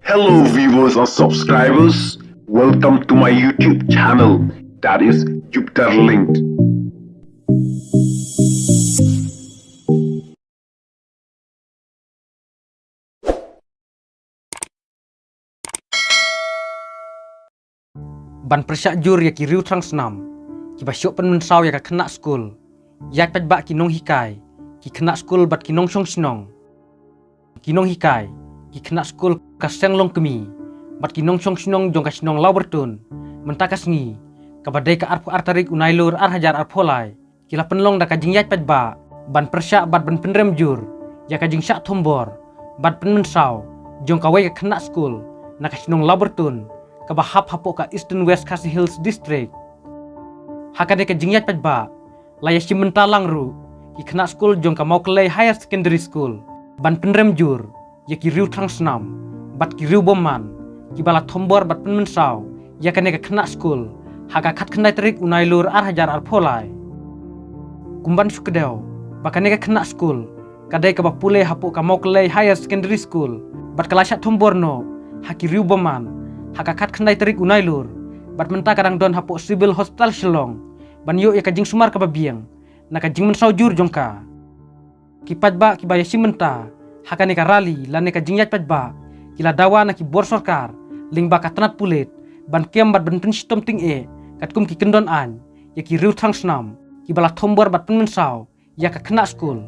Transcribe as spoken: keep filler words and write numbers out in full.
Hello viewers and subscribers, welcome to my YouTube channel, that is Jupiter Linked. Ban pyrshah jur ïa ki riew thrang snam kiba shu pynmynsaw ïa ka khynnah skul, ïaid paidbah ki nonghikai, ki khynnah skul bad ki nongshong shnong. Ki nonghikai, ki khynnah skul ka Seng Longkmie bad ki nongshong shnong jong ka shnong Lawbyrtun, mynta ka sngi kaba dei ka arphew ar tarik u Nailur ar hajar arphew lai, ki la pynlong da ka jingïaid paidbah ban pyrshah bad ban pynrem jur ïa ka jingshah thombor bad pynmynsaw jong kawei ka khynnah skul na ka shnong Lawbyrtun kaba hap hapoh ka Eastern West Khasi Hills District. Ha kane ka jingïaid paidbah la ïashim bynta lang ruh ki khynnah skul jong ka Mawkyllei Higher Secondary School ban pynrem jur ïa ki riew thrang snam bad ki riew bymman kiba la thombor bad pynmynsaw ïa kane ka khynnah skul ha ka khatkhyndai tarik u Nailur ar hajar arphew lai. Kumban shu kdew ba kane ka khynnah skul ka dei kaba pule hapoh ka Mawkyllei Higher Secondary School bad ka la shah thombor noh ha ki riew bymman ha ka khatkhyndai tarik u Nailur, bad mynta ka dang don hapoh Civil Hospital Shillong ban ïoh ïa ka jingsumar kaba biang na ka jingmynsaw jur jong ka. Ki paidbah kiba ïashim bynta ha kane ka rally lane ka jingïaid paidbah ki la dawa na ki bor sorkar lyngba ka tnat pulit ban kem bad ban pynshitom tyngeh katkum ki kyndon aiñ ïa ki riew thrang snam kiba la thombor bad pynmynsaw ïa ka khynnah skul.